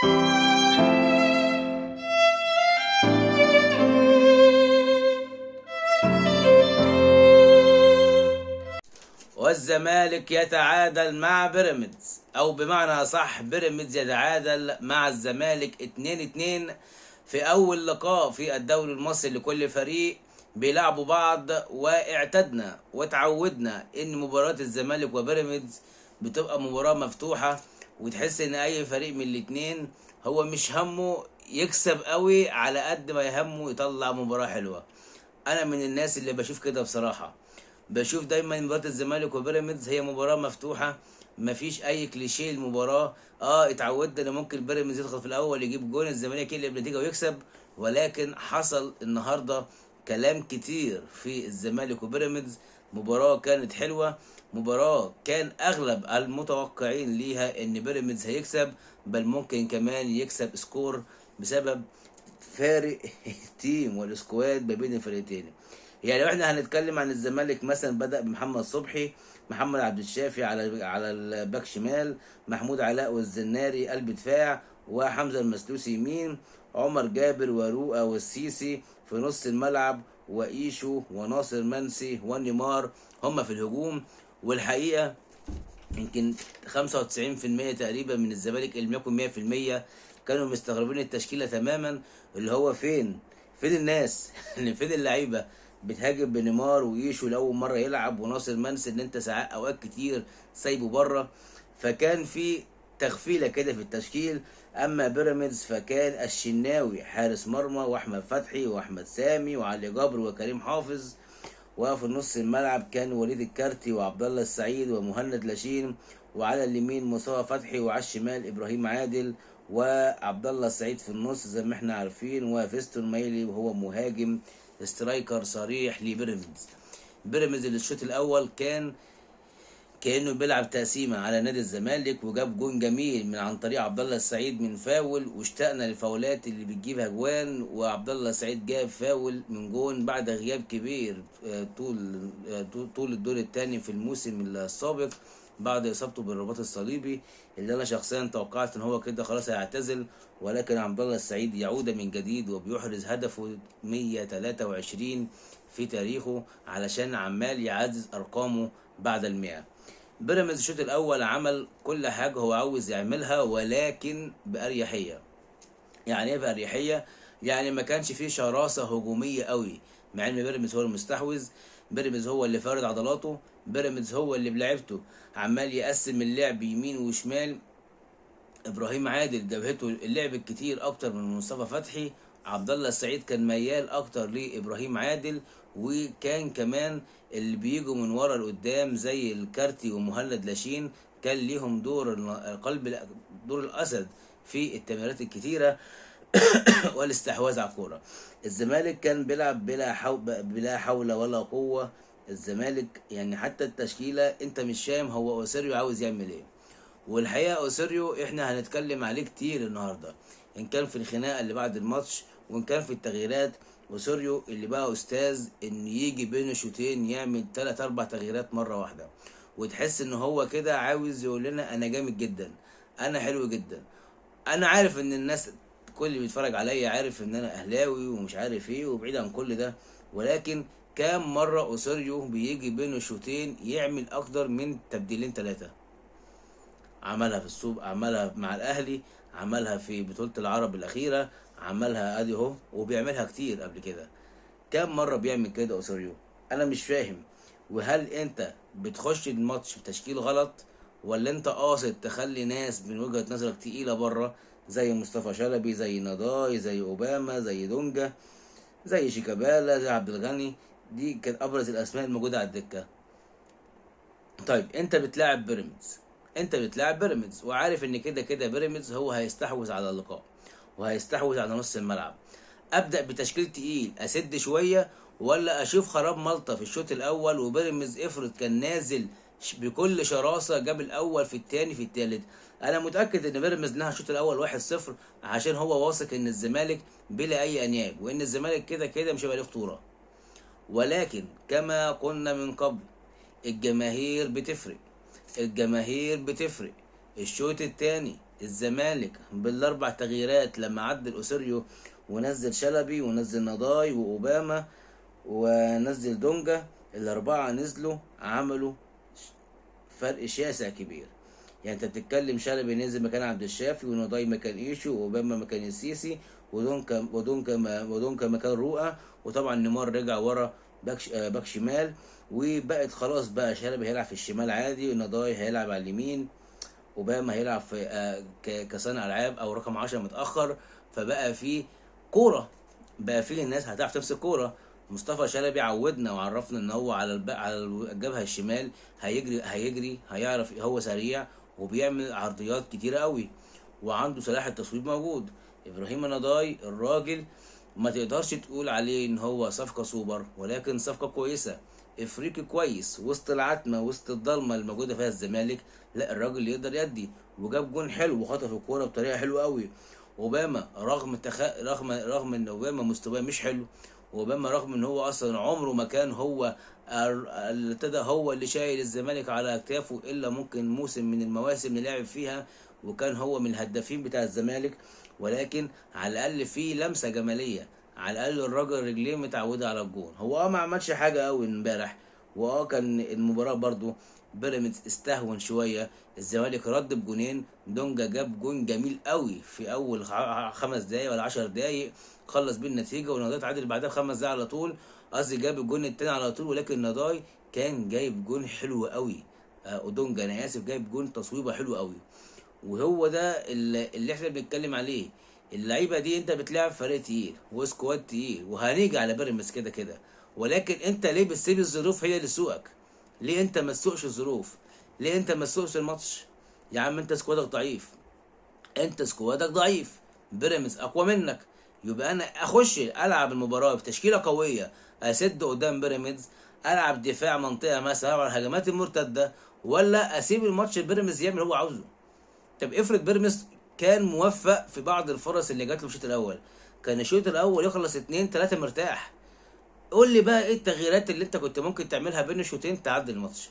والزمالك يتعادل مع بيراميدز، او بمعنى اصح بيراميدز يتعادل مع الزمالك 2-2 في اول لقاء في الدوري المصري لكل فريق. بيلعبوا بعض، واعتدنا وتعودنا ان مباراة الزمالك وبيراميدز بتبقى مباراة مفتوحة، وتحس ان اي فريق من الاتنين هو مش همه يكسب قوي على قد ما يهمه يطلع مباراة حلوة. انا من الناس اللي بشوف كده بصراحة، بشوف دايما مباراة الزمالك وبيراميدز هي مباراة مفتوحة، مفيش اي كليشيه المباراة. اتعودنا ان ممكن بيراميدز يدخل في الاول يجيب جون، الزمالك يقلب نتيجة ويكسب، ولكن حصل النهاردة كلام كتير في الزمالك وبيراميدز. مباراة كانت حلوة، مباراة كان اغلب المتوقعين ليها ان بيراميدز هيكسب، بل ممكن كمان يكسب score بسبب فارق ال team وال squad ما بين الفريقين. يعني لو احنا هنتكلم عن الزمالك مثلا، بدأ بمحمد صبحي، محمد عبد الشافي على الباك شمال، محمود علاء والزناري قلب دفاع، وحمزة المسلوسي يمين، عمر جابر وروقا والسيسي في نص الملعب، وإيشو وناصر منسي ونيمار هم في الهجوم. والحقيقة يمكن 95% تقريبا من الزمالك، اللي يكون 100%، كانوا مستغربين التشكيلة تماما، اللي هو فين الناس فين اللعيبة؟ بتهاجم بنيمار وإيشو لأول مرة يلعب، وناصر منسي ان انت ساعات اوقات كتير سايبه بره، فكان في تغفيله كده في التشكيل. اما بيراميدز فكان الشناوي حارس مرمى، واحمد فتحي واحمد سامي وعلي جبر وكريم حافظ، وفي نص الملعب كان وليد الكارتي وعبد الله السعيد ومهند لاشين، وعلى اليمين مصطفى فتحي، وعلى الشمال ابراهيم عادل وعبد الله السعيد في النص زي ما احنا عارفين، وفيستون مايلي وهو مهاجم striker صريح لبيراميدز. بيراميدز اللي الشوط الاول كان كانه بيلعب تقسيمه على نادي الزمالك، وجاب جون جميل من عن طريق عبد الله السعيد من فاول، واشتقنا للفاولات اللي بتجيب اجوان، وعبد الله السعيد جاب فاول من جون بعد غياب كبير طول الدور الثاني في الموسم السابق بعد اصابته بالرباط الصليبي، اللي انا شخصيا توقعت ان هو كده خلاص هيعتزل، ولكن عبد الله السعيد يعود من جديد وبيحرز هدفه 123 في تاريخه، علشان عمال يعزز ارقامه بعد 100. بيراميدز الشوط الاول عمل كل حاجة هو عاوز يعملها، ولكن باريحية. يعني ايه باريحية؟ يعني ما كانش فيه شراسة هجومية قوي، مع ان بيراميدز هو المستحوذ، بيراميدز هو اللي فارد عضلاته، بيراميدز هو اللي بلعبته عمال يقسم اللعب يمين وشمال. ابراهيم عادل جبهته اللعب الكتير اكتر من مصطفى فتحي، عبد الله السعيد كان ميال اكتر لابراهيم عادل، وكان كمان اللي بيجوا من ورا لقدام زي الكارتي ومهند لاشين كان ليهم دور القلب، دور الاسد في التمريرات الكتيرة والاستحواذ على الكورة. الزمالك كان بيلعب بلا حول ولا قوة. الزمالك يعني حتى التشكيلة انت مش فاهم هو اوسيريو عاوز يعمل ايه. والحقيقة اوسيريو احنا هنتكلم عليه كتير النهارده، ان كان في الخناقة اللي بعد الماتش، وان كان في التغييرات. اوسيريو اللي بقى استاذ ان يجي بين الشوطين يعمل 3-4 تغييرات مرة واحدة، وتحس ان هو كده عاوز يقول لنا انا جامد جدا، انا حلو جدا. انا عارف ان الناس كل اللي بيتفرج عليا عارف ان انا اهلاوي ومش عارف ايه وبعيد عن كل ده، ولكن كام مرة اوسيريو بيجي بين الشوطين يعمل اكتر من تبديلين 3؟ عملها في السوق، عملها مع الاهلي، عملها في بطوله العرب الاخيرة، عملها ادي اهو، وبيعملها كتير قبل كده. كام مرة بيعمل كده اوسيريو؟ انا مش فاهم. وهل انت بتخش الماتش بتشكيل غلط، ولا انت قاصد تخلي ناس من وجهه نظرك تقيلة بره زي مصطفى شلبي، زي نضاي، زي اوباما، زي دونجا، زي شيكابالا، زي عبد الغني؟ دي كانت ابرز الاسماء الموجودة على الدكة. طيب انت بتلاعب بيراميدز، انت بتلاعب بيراميدز وعارف ان كده كده بيراميدز هو هيستحوذ على اللقاء وهيستحوذ على نص الملعب. ابدا بتشكيل تقيل اسد شوية، ولا اشوف خراب مالطا في الشوط الاول وبيراميدز افرض كان نازل بكل شراسة جاب الاول في الثاني في الثالث؟ انا متاكد ان بيراميدز نهى الشوط الاول 1-0 عشان هو واثق ان الزمالك بلا اي انياب، وان الزمالك كده كده مش هيبقى ليه خطورة. ولكن كما قلنا من قبل، الجماهير بتفرق، الجماهير بتفرق. الشوط الثاني الزمالك بالاربع تغييرات لما عدل اوسوريو ونزل شلبي ونزل نضاي واوباما ونزل دونجا، الاربعة نزلوا عملوا فرق شاسع كبير. يعني انت بتتكلم شلبي نزل مكان عبد الشافي، ونضاي مكان ايشو، واوباما مكان السيسي، ودونكا مكان رؤى، وطبعا نيمار رجع ورا باك شمال، وبقت خلاص بقى شلبي هيلعب في الشمال عادي، ونضاي هيلعب على اليمين، اوباما هيلعب في كصانع العاب او رقم 10 متاخر. فبقى في كورة، بقى في الناس هتعرف تمسك كورة. مصطفى شلبي عودنا وعرفنا ان هو على الجبهة الشمال هيجري هيعرف، هو سريع وبيعمل عرضيات كتيرة قوي وعنده سلاح التصويب موجود. ابراهيم نضاي الراجل ما تقدرش تقول عليه ان هو صفقة سوبر، ولكن صفقة كويسة، افريقي كويس وسط العتمة وسط الضلمة اللي موجودة فيها الزمالك. لا الراجل يقدر يدي، وجاب جون حلو وخطف الكورة بطريقة حلوة قوي. اوباما رغم ان اوباما مستواه مش حلو، واوباما رغم ان هو اصلا عمره ما كان هو اللي ابتدى هو اللي شايل الزمالك على اكتافه، الا ممكن موسم من المواسم اللي لعب فيها وكان هو من الهدافين بتاع الزمالك، ولكن على الاقل في لمسه جمالية، على الاقل الراجل رجليه متعوده على الجون. هو ما عملش حاجة قوي امبارح، كان المباراة برضو بيراميدز استهون شوية، الزمالك رد بجونين، دونجا جاب جون جميل قوي في اول 5 دقايق ولا 10 دقايق خلص بيه النتيجة، ونضاي اتعادل بعدها ب5 دقايق على طول، قصدي جاب الجون التاني على طول، ولكن نضاي كان جايب جون حلو قوي، اودونجا انا اسف جايب جون تصويبه حلو قوي. وهو ده اللي احنا بنتكلم عليه. اللعيبة دي انت بتلعب فريق تقيل و squad تقيل، وهنيجي على بيراميدز كده كده، ولكن انت ليه بتسيب الظروف هي اللي تسوقك؟ ليه انت ما تسوقش الظروف؟ ليه انت ما تسوقش الماتش؟ يا عم انت squad ك ضعيف، انت squad ك ضعيف، بيراميدز اقوى منك، يبقى انا اخش العب المباراة بتشكيله قوية، اسد قدام بيراميدز، العب دفاع منطقة مثلا على الهجمات المرتدة، ولا اسيب الماتش بيراميدز يعمل هو عاوزه؟ طب افرض بيراميدز كان موفق في بعض الفرص اللي جات له في الشوط الاول، كان الشوط الاول يخلص 2-3 مرتاح. قول لي بقى ايه التغييرات اللي انت كنت ممكن تعملها بين الشوطين تعدل الماتش؟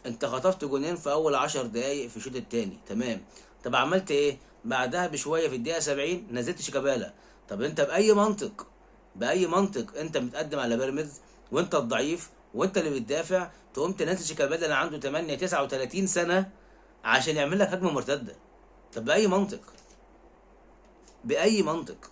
انت خطفت جونين في اول 10 دقايق في الشوط الثاني، تمام. طب عملت ايه بعدها بشوية في الدقيقة 70؟ نزلت شيكابالا. طب انت باي منطق، باي منطق انت متقدم على بيراميدز وانت الضعيف وانت اللي بتدافع، تقوم تنزل شيكابالا اللي عنده 8 39 سنة عشان يعمل لك هجمة مرتدة؟ طب باي منطق؟ باي منطق؟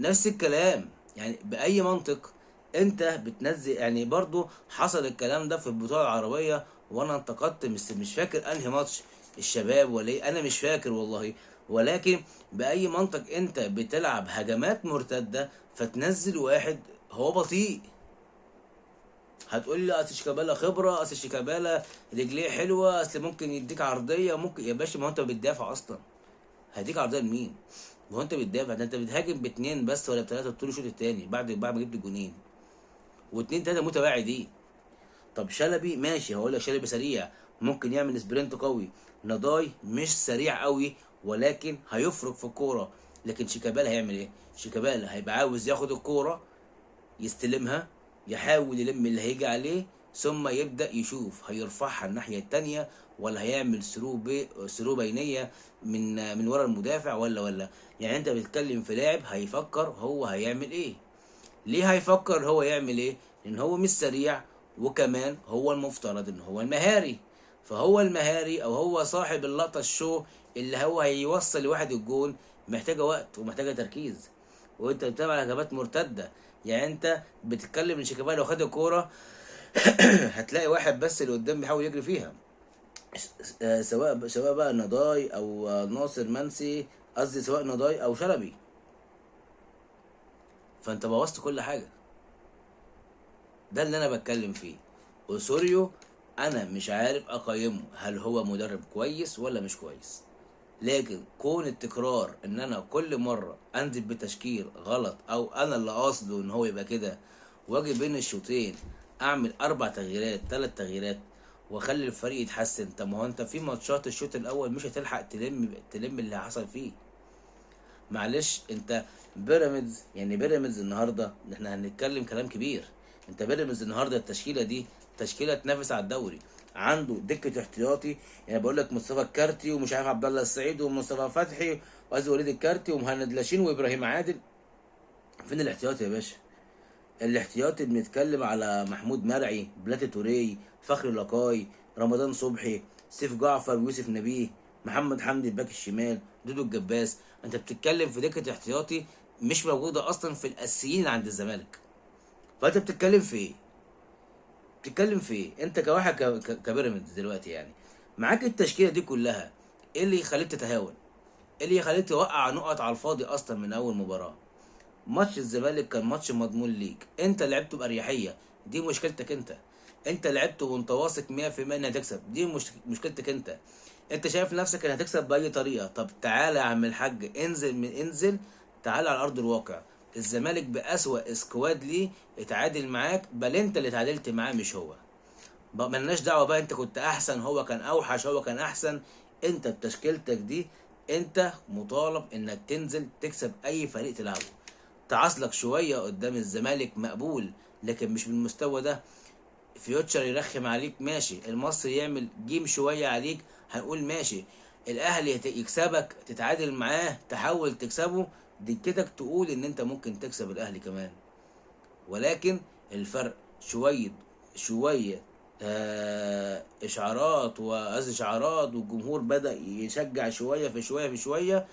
نفس الكلام يعني، باي منطق انت بتنزل؟ يعني برضو حصل الكلام ده في البطولة العربية، وانا انتقدت، مش فاكر انهي ماتش، الشباب ولا ايه، انا مش فاكر والله، ولكن باي منطق انت بتلعب هجمات مرتدة فتنزل واحد هو بطيء؟ هتقول لي اصل شيكابالا خبره، اصل شيكابالا رجليه حلوة، اصل ممكن يديك عرضية، ممكن يا باشا، ما هو انت بتدافع اصلا، هديك عرضية لمين؟ ما هو انت بتدافع، ده انت بتهاجم ب2 بس ولا ب3 طول الشوط الثاني بعد ما جبت جونين و2 3 متباعدين. طب شلبي ماشي، هقول لك شلبي سريع ممكن يعمل sprint قوي، نضاي مش سريع قوي ولكن هيفرق في الكورة، لكن شيكابالا هيعمل ايه؟ شيكابالا هيبقى عاوز ياخد الكورة يستلمها، يحاول يلم اللي هيجي عليه، ثم يبدأ يشوف هيرفعها الناحية التانية ولا هيعمل through بينية من ورا المدافع ولا. يعني انت بتتكلم في لاعب هيفكر هو هيعمل ايه. ليه هيفكر هو يعمل ايه؟ لان هو مش سريع، وكمان هو المفترض ان هو المهاري، فهو المهاري او هو صاحب اللقطة ال show اللي هو هيوصل لواحد الجون، محتاجة وقت ومحتاجة تركيز، وانت بتلعب على هجمات مرتدة. يعني انت بتتكلم ان شيكابالا لو خد الكورة هتلاقي واحد بس اللي قدام بيحاول يجري فيها، سواء بقى نضاي او ناصر منسي، قصدي سواء نضاي او شلبي، فانت بوظت كل حاجة. ده اللي انا بتكلم فيه. اوسوريو انا مش عارف اقيمه هل هو مدرب كويس ولا مش كويس، لكن كون التكرار ان انا كل مرة انزل بتشكيل غلط او انا اللي قاصده ان هو يبقى كده، واجي بين الشوطين اعمل 4 تغييرات 3 تغييرات واخلي الفريق يتحسن. طب ما هو انت في ماتشات الشوط الاول مش هتلحق تلم اللي حصل فيه. معلش انت بيراميدز، يعني بيراميدز النهارده احنا هنتكلم كلام كبير، انت بيراميدز النهارده التشكيلة دي تشكيله تنافس على الدوري، عنده دكه احتياطي، يعني بقول لك مصطفى الكارتي ومش عارف عبد الله السعيد ومصطفى فتحي وقصدي وليد الكارتي ومهند لاشين وابراهيم عادل. فين الاحتياطي يا باشا؟ الاحتياطي بنتكلم على محمود مرعي، بلاتي توري، فخري لقاي، رمضان صبحي، سيف جعفر ويوسف نبيه، محمد حمدي الباك الشمال، دودو الجباس. انت بتتكلم في دكه احتياطي مش موجودة اصلا في الاساسيين عند الزمالك. فانت بتتكلم في ايه؟ بتتكلم في ايه؟ انت كواحد كبيراميدز دلوقتي يعني معاك التشكيلة دي كلها، ايه اللي يخليك تتهاون؟ ايه اللي يخليك توقع نقط على الفاضي اصلا من اول مباراة؟ ماتش الزمالك كان ماتش مضمون ليك، انت لعبته باريحية، دي مشكلتك انت. انت لعبته وانت واثق 100% انك هتكسب، دي مشكلتك انت. انت شايف نفسك انك هتكسب باي طريقه. طب تعالى يا عم الحاج، انزل تعالى على ارض الواقع. الزمالك بأسوأ squad ليه اتعادل معاك، بل انت اللي اتعادلت معاه مش هو. ملناش دعوه بقى انت كنت احسن، هو كان اوحش، هو كان احسن. انت بتشكيلتك دي انت مطالب انك تنزل تكسب اي فريق تلعبه. تعاصلك شوية قدام الزمالك مقبول، لكن مش بالمستوى ده. فيوتشر يرخم عليك ماشي، المصري يعمل game شوية عليك هنقول ماشي، الاهلي يكسبك تتعادل معاه تحاول تكسبه، دكتك تقول ان انت ممكن تكسب الاهلي كمان. ولكن الفرق شوية شوية اشعارات وقصدي شعارات، والجمهور بدأ يشجع شوية في شوية في شوية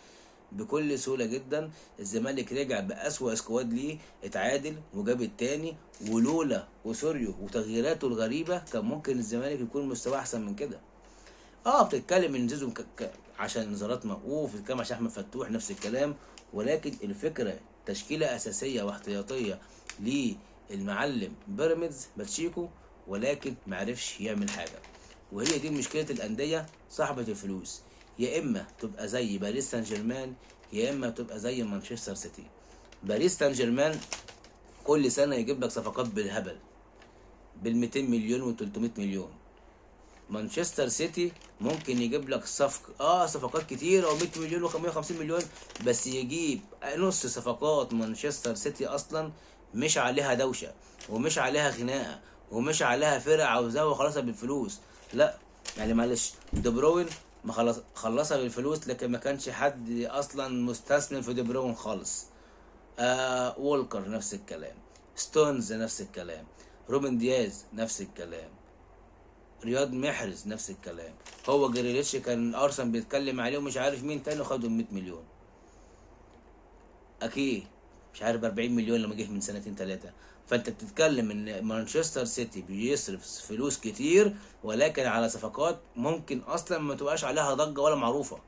بكل سهولة جدا. الزمالك رجع بأسوأ squad ليه، اتعادل وجاب التاني، ولولا وسوريو وتغييراته الغريبة كان ممكن الزمالك يكون مستواه أحسن من كده. بتتكلم ان زيزو عشان انذارات موقوف، بتتكلم عشان احمد فتوح نفس الكلام، ولكن الفكرة تشكيلة أساسية واحتياطية للمعلم بيراميدز باتشيكو، ولكن معرفش يعمل حاجة. وهي دي مشكلة الأندية صاحبة الفلوس، يا إما تبقى زي باريس سان جيرمان، يا إما تبقى زي مانشستر سيتي. باريس سان جيرمان كل سنة يجيب لك صفقات بالهبل، بال200 مليون و300 مليون. مانشستر سيتي ممكن يجيب لك صفقة صفقات كتير، او 100 مليون و150 مليون، بس يجيب نص صفقات مانشستر سيتي اصلا مش عليها دوشة، ومش عليها خناقة، ومش عليها فرق عاوزاها وخلاصها بالفلوس. لا يعني معلش، دي بروين ما خلصها بالفلوس، لكن ما كانش حد اصلا مستثمر في دي بروين خالص. وولكر نفس الكلام، ستونز نفس الكلام، روبن دياز نفس الكلام، رياض محرز نفس الكلام. هو جريليتش كان ارسنال بيتكلم عليه ومش عارف مين تاني، وخدوا 100 مليون، اكيد مش عارف 40 مليون لما جه من سنتين ثلاثة. فانت بتتكلم ان مانشستر سيتي بيصرف فلوس كتير، ولكن على صفقات ممكن اصلا ما تبقاش عليها ضجه ولا معروفة.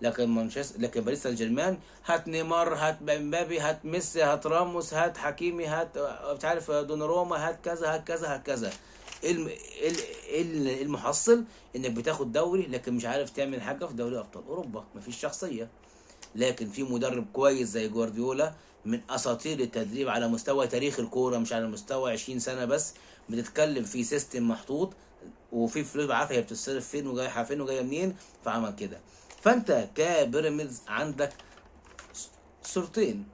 لكن لكن باريس سان جيرمان هات نيمار، هات مبابي، هات ميسي، هات راموس، هات حكيمي، هات مش عارف دوناروما، هات كذا هات كذا هات كذا. المحصل انك بتاخد دوري، لكن مش عارف تعمل حاجة في دوري ابطال اوروبا، مفيش شخصية. لكن في مدرب كويس زي جوارديولا، من اساطير التدريب على مستوى تاريخ الكورة، مش على مستوى 20 سنة بس. بتتكلم في system محطوط، وفي فلوس عارفه هي بتتصرف فين وجاية فين وجاية منين، فعمل كده. فانت كبيراميدز عندك صورتين،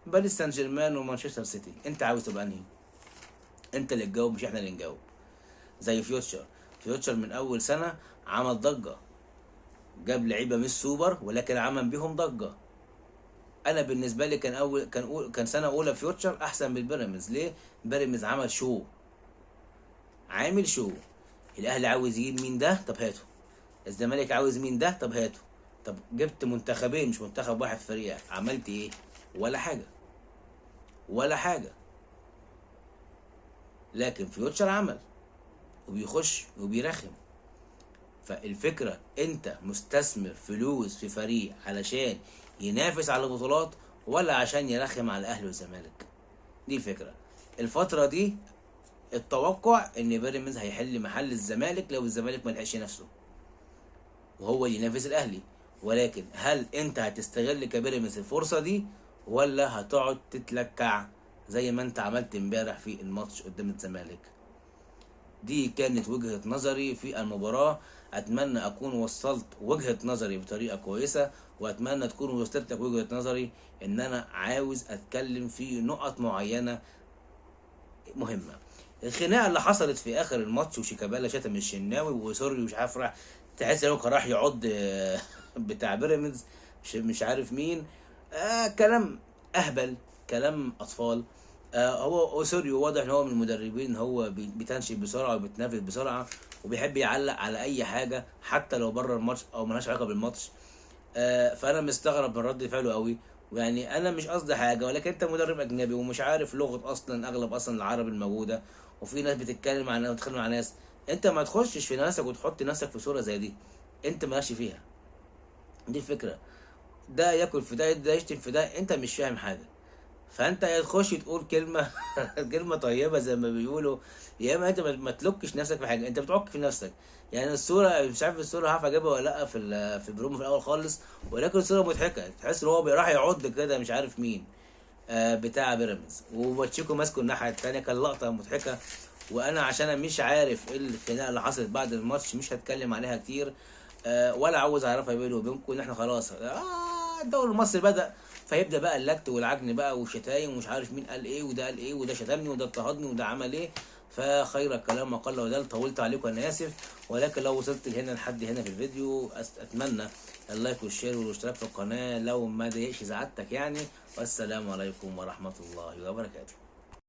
باريس سان جيرمان ومانشستر سيتي، انت عاوز تبقى انهي؟ انت اللي تجاوب مش احنا اللي نجاوب. زي فيوتشر من اول سنة عمل ضجه، جاب لعيبة مش سوبر ولكن عمل بيهم ضجه. انا بالنسبة لي كان اول كان سنة اولى فيوتشر احسن من بيراميدز. ليه؟ بيراميدز عمل show، عامل show. الاهلي عاوز يجيب مين ده؟ طب هاته. الزمالك عاوز مين ده؟ طب هاته. طب جبت منتخبين مش منتخب واحد في فريقك، عملت ايه؟ ولا حاجة، ولا حاجة. لكن فيوتشر عمل، وبيخش وبيرخم. فالفكرة انت مستثمر فلوس في فريق علشان ينافس على البطولات، ولا عشان يرخم على الاهلي والزمالك؟ دي الفكرة. الفترة دي التوقع ان بيراميدز هيحل محل الزمالك لو الزمالك ما لحقش نفسه، وهو اللي ينافس الاهلي. ولكن هل انت هتستغل كبيراميدز الفرصة دي، ولا هتقعد تتلكع زي ما انت عملت امبارح في الماتش قدام الزمالك؟ دي كانت وجهة نظري في المباراة. اتمنى اكون وصلت وجهة نظري بطريقة كويسة، واتمنى تكون وصلت لك وجهة نظري ان انا عاوز اتكلم في نقط معينة مهمة. الخناقة اللي حصلت في اخر الماتش وشيكابالا شتم الشناوي وسوري ومش عارف راح، تحس انه كان راح يعض بتاع بيراميدز مش عارف مين. كلام اهبل، كلام اطفال. هو اوسوريو واضح ان هو من المدربين، هو بيتنشئ بسرعة وبيتنافس بسرعة وبيحب يعلق على اي حاجة حتى لو بره الماتش او ملهاش علاقة بالماتش. فانا مستغرب من رد فعله قوي، ويعني انا مش قصدي حاجة، ولكن انت مدرب اجنبي ومش عارف لغة اصلا اغلب اصلا العرب الموجودة، وفي ناس بتتكلم مع ناس وتتخانق مع ناس، انت ما تخشش في نفسك وتحط نفسك في صوره زي دي انت ماشي فيها. دي الفكرة، ده ياكل في ده، ده يشتم في ده، انت مش فاهم حاجة. فانت يا تخش تقول كلمة كلمة طيبة زي ما بيقولوا، يا اما انت ما تلكش نفسك في حاجة، انت بتعك في نفسك. يعني الصورة مش عارف الصورة هعرف اجيبها ولا لا في البرومو في الاول خالص، ولكن الصورة مضحكة، تحس ان هو راح يعض كده مش عارف مين بتاع بيراميدز، وباتشيكو ماسكه الناحية الثانية. كان لقطة مضحكة، وانا عشان انا مش عارف ايه الخناقة اللي حصلت بعد الماتش مش هتكلم عليها كتير، ولا عاوز اعرفها بيني وبينكم ان احنا خلاص الدوري المصري بدا، فيبدا بقى اللت والعجن بقى والشتايم ومش عارف مين قال ايه وده قال ايه وده شتمني وده اضطهدني وده عمل ايه. فخير الكلام ما قل ودل. طولت عليكم انا اسف، ولكن لو وصلت لهنا لحد هنا في الفيديو اتمنى ال like وال share والاشتراك في القناة لو ما ضايقش سعادتك يعني. والسلام عليكم ورحمة الله وبركاته.